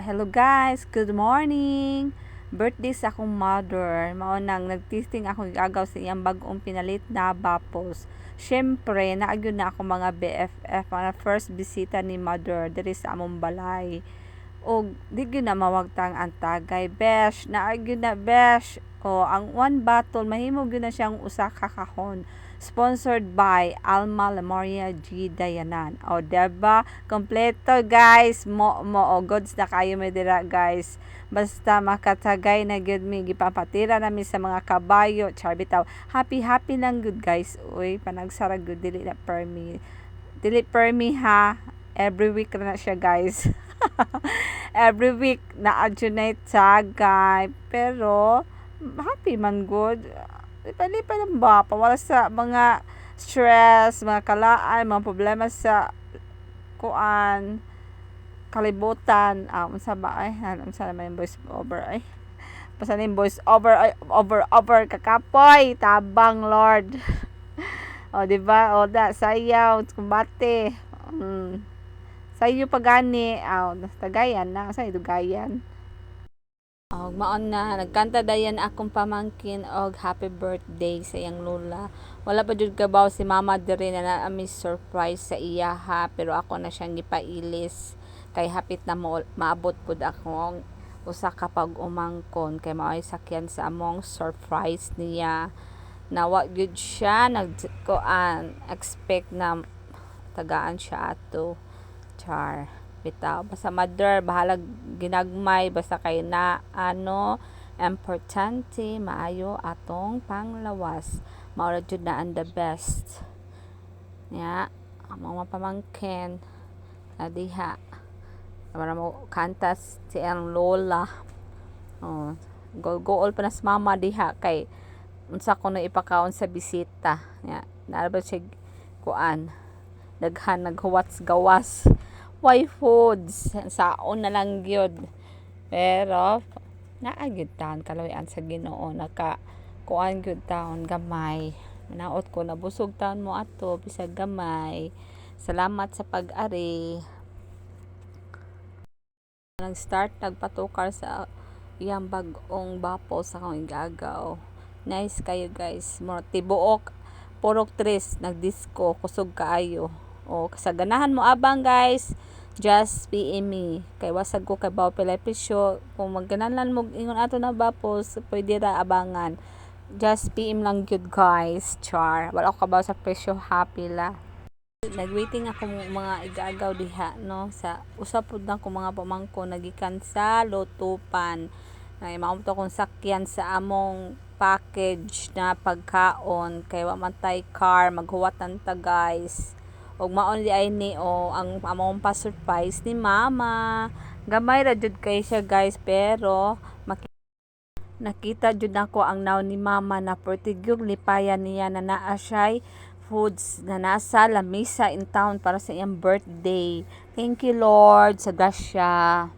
Hello guys, good morning. Birthday sa akong mother. Mao nang nagtisting akong igagaw sa iyang bag-ong pinalit na bapos. Syempre, naa gyud na ako mga BFF, mga first bisita ni mother diri sa among balay. Og di gyud na mawagtang ang tagay. Besh, naa gyud na, besh. O ang one bottle mahimo gyud na siyang usa ka kahon. Sponsored by Alma Lemoria G. Dayanan. O, diba? Kompleto, guys. Mo mo o goods na kayo mi dira, guys. Basta makatagay na gyud mi, gipapatira nami sa mga kabayo. Char bitaw. Happy happy lang gud, guys. Uy, panagsara gud, dili na permi. Dili permi ha. Every week na siya, guys. Every week na adjunate tagay. Pero happy man gud. Lipay-lipay lang ba? Pawala sa mga stress, mga kalaan, mga problema sa kuan kalibutan. Ah, unsa ba ay? Unsa naman yung voice over ay? Basta na yung voice over ay, over over kakapoy, tabang Lord. O, di ba? O da sayaw, kumbate. Sayo pa gani, aw, tagayan na, sa dugayan. Og maon na nagkanta dayon akong pamangkin og happy birthday sa iyang lola. Wala pa jud kabaw si mama diri na naa mi surprise sa iyaha, pero ako na siyang gipailis kay hapit na mo maabot pud akong usa ka pag-umangkon kay mao'y sakyan sa among surprise niya. Na wa gyud siya nag kuan expect na tagaan siya ato. Char. Bitaw basta mother, bahalag ginagmay, basta kay na ano, importante maayo atong panglawas. Mao ra jud na ang the best. Nya, ang mga pamangkin na diha. Para mo kanta si ang lola. Oh, gool pa na si mama diha kay unsa kuno ipakaon sa bisita. Nya, naa ba siya kuan. Daghan naghuwat sa gawas. Why foods? Saon na lang gyud. Pero naa gyud taon kaluoy-an sa Ginoo, naka kuan gyud taon gamay. Manaot ko nabusog taon mo ato bisag gamay. Salamat sa pag-ari. Nag-start nagpatukar sa iyang bag-ong bapo sa akong igagaw. Nice kayo, guys. Mo tibuok Purok Tres nagdisco, kusog kaayo. O sa ganahan mo abang, guys, just PM me. Kay wasag ko kay pilay presyo. Kung magganahlan mo ingon ato na bapos, pwede ra abangan. Just PM lang gyud, guys. Char. Wala ko kabaw sa presyo, happy la. Nagwaiting ako mga igagaw diha no sa usa pud na ko mga pamangkon nagikan sa Lutupan. Ay mao to akong sakyan sa among package na pagkaon kay wa man tay car, maghuwatan ta, guys. Ug mao di ay ni o ang among pa-surprise ni mama. Gamay ra jud kay siya, guys, pero nakita jud nako ang nawong ni mama na pertigyog lipayan niya na naa siya'y foods na nasa lamesa in town para sa iyang birthday. Thank you, Lord, sa grasya.